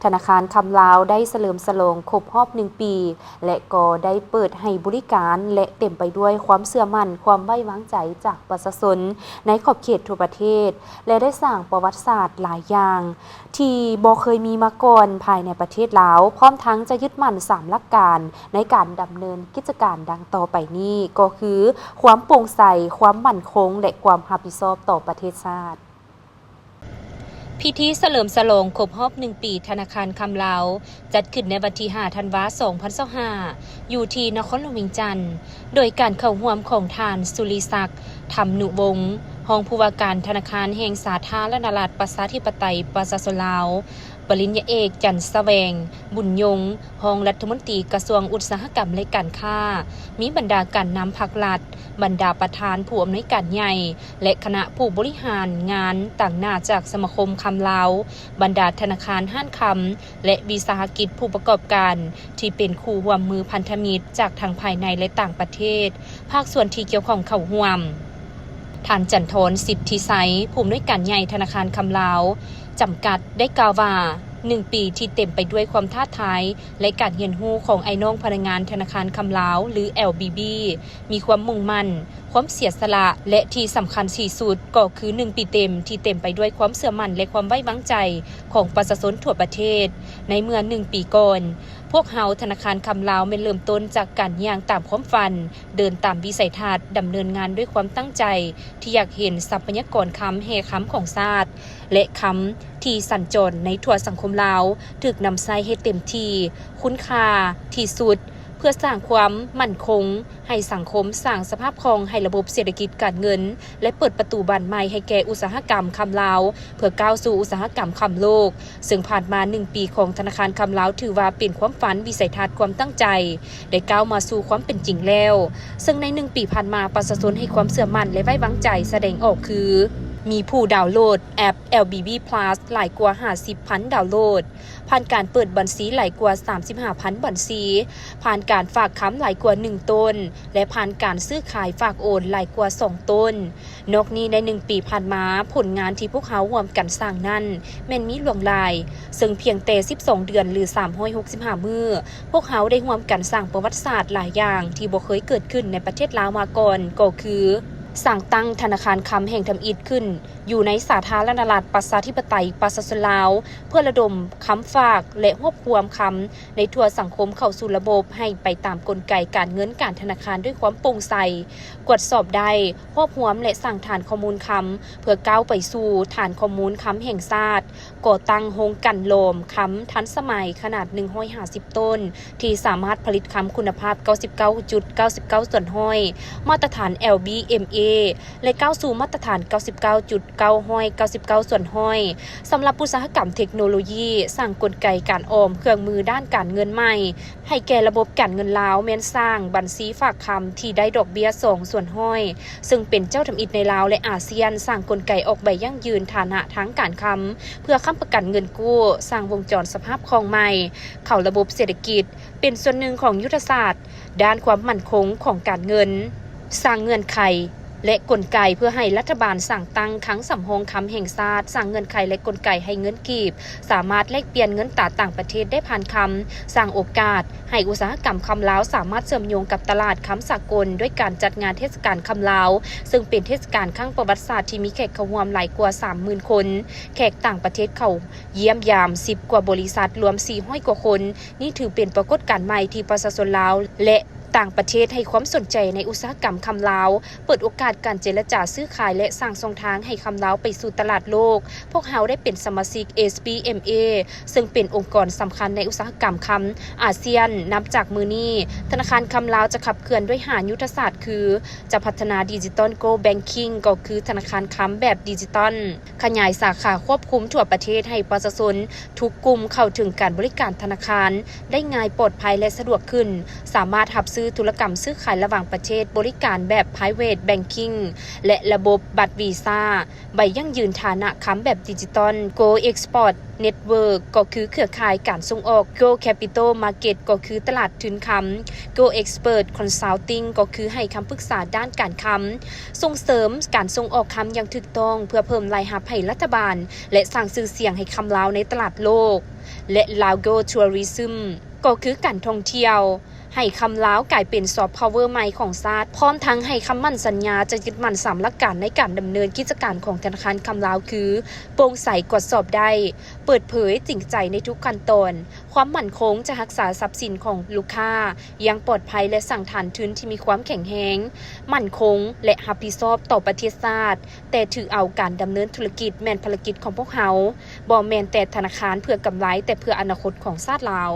ທະນາຄານຄຳລາວໄດ້ສະເຫຼີມສະຫຼອງຄົບຮອບໜຶ່ງປີ ແລະ ກໍໄດ້ເປີດໃຫ້ບໍລິການ ແລະ ເຕັມໄປດ້ວຍຄວາມເຊື່ອໝັ້ນ, ຄວາມໄວ້ວາງໃຈຈາກປະຊາຊົນໃນຂອບເຂດທົ່ວປະເທດ ແລະ ໄດ້ສ້າງປະຫວັດສາດຫຼາຍຢ່າງທີ່ບໍ່ເຄີຍມີມາກ່ອນພາຍໃນປະເທດລາວ, ພ້ອມທັງຈະຍຶດໝັ້ນສາມຫຼັກການໃນການດຳເນີນກິດຈະການດັ່ງຕໍ່ໄປນີ້ ກໍຄື ຄວາມໂປ່ງໃສ, ຄວາມໝັ້ນຄົງ ແລະ ຄວາມຮັບຜິດຊອບຕໍ່ປະເທດຊາດ. ພິທີສະເຫຼີມສະຫຼອງຄົບຮອບໜຶ່ງປີທະນາຄານຄຳລາວ ຈັດຂຶ້ນໃນວັນທີຫ້າ ທັນວາ ສອງພັນຊາວຫ້າ ຢູ່ທີ່ນະຄອນຫຼວງວຽງຈັນ ໂດຍການເຂົ້າຮ່ວມຂອງທ່ານ ສຸລິສັກ ທຳນຸວົງ ຮອງຜູ້ວ່າການທະນາຄານແຫ່ງສາທາລະນະລັດ ປະຊາທິປະໄຕ ປະຊາຊົນລາວ, ປະລິນຍາເອກ ຈັນສະແຫວງ ບຸນຍົງ ຮອງລັດຖະມົນຕີກະຊວງອຸດສາຫະກຳ ແລະ ການຄ້າ, ມີບັນດາການນຳພັກລັດ, ບັນດາປະທານຜູ້ອຳນວຍການໃຫຍ່ ແລະ ຄະນະຜູ້ບໍລິຫານງານຕາງໜ້າຈາກສະມາຄົມຄຳລາວ, ບັນດາທະນາຄານ, ຮ້ານຄຳ ແລະ ວິສາຫະກິດຜູ້ປະກອບການ ທີ່ເປັນຄູ່ຮ່ວມມືພັນທະມິດຈາກທັງພາຍໃນ ແລະ ຕ່າງປະເທດ, ພາກສ່ວນທີ່ກ່ຽວຂ້ອງເຂົ້າຮ່ວມ. ທ່ານ ຈັນທອນ ສິດທິໄຊ ຜູ້ອຳນວຍການໃຫຍ່ທະນາຄານຄຳລາວ ຈຳກັດ ໄດ້ກ່າວວ່າ, ໜຶ່ງປີທີ່ເຕັມໄປດ້ວຍຄວາມທ້າທາຍ ແລະ ການຮຽນຮູ້ຂອງອ້າຍນ້ອງພະນັກງານທະນາຄານຄຳລາວ ຫຼື ແອລບີບີ ມີຄວາມມຸ່ງໝັ້ນ, ຄວາມເສຍສະຫຼະ ແລະ ທີ່ສຳຄັນທີ່ສຸດກໍຄືໜຶ່ງປີເຕັມທີ່ເຕັມໄປດ້ວຍຄວາມເຊື່ອໝັ້ນ ແລະ ຄວາມໄວ້ວາງໃຈຂອງປະຊາຊົນທົ່ວປະເທດ. ໃນເມື່ອໜຶ່ງປີກ່ອນ, ພວກເຮົາທະນາຄານຄຳລາວແມ່ນເລີ່ມຕົ້ນຈາກການຍ່າງຕາມຄວາມຝັນ, ເດີນຕາມວິໄສທັດ, ດຳເນີນງານດ້ວຍຄວາມຕັ້ງໃຈທີ່ຢາກເຫັນຊັບພະຍາກອນຄຳແຮ່ຄຳຂອງຊາດ ແລະ ຄຳທີ່ສັນຈອນໃນທົ່ວສັງຄົມລາວ ຖືກນຳໃຊ້ໃຫ້ເຕັມທີ່, ຄຸນຄ່າທີ່ສຸດ ເພື່ອສ້າງຄວາມໝັ້ນຄົງໃຫ້ສັງຄົມ, ສ້າງສະພາບຄ່ອງໃຫ້ລະບົບເສດຖະກິດການເງິນ ແລະ ເປີດປະຕູບານໃໝ່ໃຫ້ແກ່ອຸດສາຫະກຳຄຳລາວ ເພື່ອກ້າວສູ່ອຸດສາຫະກຳຄຳໂລກ, ເຊິ່ງຜ່ານມາໜຶ່ງປີຂອງທະນາຄານຄຳລາວ ຖືວ່າເປັນຄວາມຝັນ, ວິໄສທັດ, ຄວາມຕັ້ງໃຈ ໄດ້ກ້າວມາສູ່ຄວາມເປັນຈິງແລ້ວ. ເຊິ່ງໃນໜຶ່ງປີຜ່ານມາ, ປະຊາຊົນໃຫ້ຄວາມເຊື່ອໝັ້ນ ແລະ ໄວ້ວາງໃຈສະແດງອອກຄື ມີຜູ້ດາວໂຫຼດແອັບ ແອລບີບີ ພລັສ ຫຼາຍກວ່າຫ້າສິບພັນດາວໂຫຼດ, ຜ່ານການເປີດບັນຊີຫຼາຍກວ່າສາມສິບຫ້າພັນບັນຊີ, ຜ່ານການຝາກຄຳຫຼາຍກວ່າໜຶ່ງໂຕນ ແລະ ຜ່ານການຊື້ຂາຍຝາກໂອນຫຼາຍກວ່າສອງໂຕນ. ນອກນີ້, ໃນໜຶ່ງປີຜ່ານມາ, ຜົນງານທີ່ພວກເຮົາຮ່ວມກັນສ້າງນັ້ນແມ່ນມີຫຼວງຫຼາຍ, ເຊິ່ງພຽງແຕ່ສິບສອງເດືອນ ຫຼື ສາມຮ້ອຍຫົກສິບຫ້າມື້, ພວກເຮົາໄດ້ຮ່ວມກັນສ້າງປະຫວັດສາດຫຼາຍຢ່າງທີ່ບໍ່ເຄີຍເກີດຂຶ້ນໃນປະເທດລາວມາກ່ອນ, ກໍຄື ສ້າງຕັ້ງທະນາຄານຄຳແຫ່ງທຳອິດຂຶ້ນ ຢູ່ໃນສາທາລະນະລັດ ປະຊາທິປະໄຕ ປະຊາຊົນລາວ ເພື່ອລະດົມຄຳຝາກ ແລະ ຮວບຮວມຄຳໃນທົ່ວສັງຄົມເຂົ້າສູ່ລະບົບ ໃຫ້ໄປຕາມກົນໄກການເງິນການທະນາຄານດ້ວຍຄວາມໂປ່ງໃສ, ກວດສອບໄດ້, ຮວບຮວມ ແລະ ສ້າງຖານຂໍ້ມູນຄຳ ເພື່ອກ້າວໄປສູ່ຖານຂໍ້ມູນຄຳແຫ່ງຊາດ, ກໍ່ຕັ້ງໂຮງກັ່ນຫຼອມຄຳທັນສະໄໝຂະໜາດໜຶ່ງຮ້ອຍຫ້າສິບໂຕນ ທີ່ສາມາດຜະລິດຄຳຄຸນນະພາບເກົ້າສິບເກົ້າຈຸດເກົ້າສິບເກົ້າສ່ວນຮ້ອຍ ມາດຕະຖານ ແອລບີ ເອັມເອ ແລະ ກ້າວສູ່ມາດຕະຖານເກົ້າສິບເກົ້າຈຸດເກົ້າຮ້ອຍເກົ້າສິບເກົ້າສ່ວນຮ້ອຍ. ສຳລັບອຸດສາຫະກຳເທັກໂນໂລຢີ, ສ້າງກົນໄກການອອມເຄື່ອງມືດ້ານການເງິນໃໝ່ໃຫ້ແກ່ລະບົບການເງິນລາວ ແມ່ນສ້າງບັນຊີຝາກຄຳທີ່ໄດ້ດອກເບ້ຍສອງສ່ວນຮ້ອຍ ເຊິ່ງເປັນເຈົ້າທຳອິດໃນລາວ ແລະ ອາຊຽນ, ສ້າງກົນໄກອອກໃບຢັ້ງຢືນຖານະທາງການຄຳ ເພື່ອຄ້ຳປະກັນເງິນກູ້, ສ້າງວົງຈອນສະພາບຄ່ອງໃໝ່ເຂົ້າລະບົບເສດຖະກິດ, ເປັນສ່ວນໜຶ່ງຂອງຍຸດທະສາດດ້ານຄວາມໝັ້ນຄົງຂອງການເງິນ, ສ້າງເງື່ອນໄຂ ແລະ ກົນໄກເພື່ອໃຫ້ລັດຖະບານສ້າງຕັ້ງຄັງສຳຮອງຄຳແຫ່ງຊາດ, ສ້າງເງື່ອນໄຂ ແລະ ກົນໄກໃຫ້ເງິນກີບສາມາດແລກປ່ຽນເງິນຕາຕ່າງປະເທດໄດ້ຜ່ານຄຳ, ສ້າງໂອກາດໃຫ້ອຸດສາຫະກຳຄຳລາວສາມາດເຊື່ອມໂຍງກັບຕະຫຼາດຄຳສາກົນ ດ້ວຍການຈັດງານເທດສະການຄຳລາວ, ເຊິ່ງເປັນເທດສະການຄັ້ງປະຫວັດສາດທີ່ມີແຂກເຂົ້າຮ່ວມຫຼາຍກວ່າສາມໝື່ນຄົນ, ແຂກຕ່າງປະເທດເຂົ້າ ຢ້ຽມຢາມສິບກວ່າບໍລິສັດ ລວມສີ່ຮ້ອຍກວ່າຄົນ. ນີ້ຖືເປັນປາກົດການໃໝ່ທີ່ປະຊາຊົນລາວ ແລະ ຕ່າງປະເທດໃຫ້ຄວາມສົນໃຈໃນອຸດສາຫະກຳຄຳລາວ, ເປີດໂອກາດການເຈລະຈາຊື້ຂາຍ ແລະ ສ້າງຊ່ອງທາງໃຫ້ຄຳລາວໄປສູ່ຕະຫຼາດໂລກ. ພວກເຮົາໄດ້ເປັນສະມາຊິກ ເອສ ພີ ເອັມ ເອ ເຊິ່ງເປັນອົງກອນສຳຄັນໃນອຸດສາຫະກຳຄຳອາຊຽນ. ນັບຈາກມື້ນີ້, ທະນາຄານຄຳລາວຈະຂັບເຄື່ອນດ້ວຍຫ້າຍຸດທະສາດຄື ຈະພັດທະນາດິຈິຕອນໂກລແບັງຄິງ ກໍຄືທະນາຄານຄຳແບບດິຈິຕອນ. ຂະຫຍາຍສາຂາຄວບຄຸມທົ່ວປະເທດໃຫ້ປະຊາຊົນທຸກກຸ່ມເຂົ້າເຖິງການບໍລິການທະນາຄານໄດ້ງ່າຍ, ປອດໄພ ແລະ ສະດວກຂຶ້ນ, ສາມາດຮັບຊື້ ຄືທຸລະກຳຊື້ຂາຍລະຫວ່າງປະເທດ, ບໍລິການແບບ private banking ແລະ ລະບົບບັດວີຊາ, ໃບຢັ້ງຢືນຖານະຄຳແບບດິຈິຕອນ, Gold Export Network ກໍຄືເຄືອຂ່າຍການສົ່ງອອກ, Gold Capital Market ກໍຄືຕະຫຼາດທຶນຄຳ, Gold Expert Consulting ກໍຄືໃຫ້ຄຳປຶກສາດ້ານການຄຳ, ສົ່ງເສີມການສົ່ງອອກຄຳຢ່າງຖືກຕ້ອງ ເພື່ອເພີ່ມລາຍຮັບໃຫ້ລັດຖະບານ ແລະ ສ້າງຊື່ສຽງໃຫ້ຄຳລາວໃນຕະຫຼາດໂລກ ແລະ Lao Gold Tourism ກໍຄືການທ່ອງທ່ຽວ ໃຫ້ຄຳລາວກາຍເປັນ soft power ໃໝ່ຂອງຊາດ, ພ້ອມທັງໃຫ້ຄຳໝັ້ນສັນຍາຈະຍຶດໝັ້ນສາມຫຼັກການໃນການດຳເນີນກິດຈະການຂອງທະນາຄານຄຳລາວ ຄື ໂປ່ງໃສ, ກວດສອບໄດ້, ເປີດເຜີຍ, ຈິງໃຈໃນທຸກຂັ້ນຕອນ. ຄວາມໝັ້ນຄົງຈະຮັກສາຊັບສິນຂອງລູກຄ້າຢ່າງປອດໄພ ແລະ ສ້າງຖານທຶນທີ່ມີຄວາມແຂງແຮງ, ໝັ້ນຄົງ ແລະ ຮັບຜິດຊອບຕໍ່ປະເທດຊາດ, ແຕ່ຖືເອົາການດຳເນີນທຸລະກິດແມ່ນພາລະກິດຂອງພວກເຮົາ, ບໍ່ແມ່ນແຕ່ທະນາຄານເພື່ອກຳໄລ, ແຕ່ເພື່ອອະນາຄົດຂອງຊາດລາວ.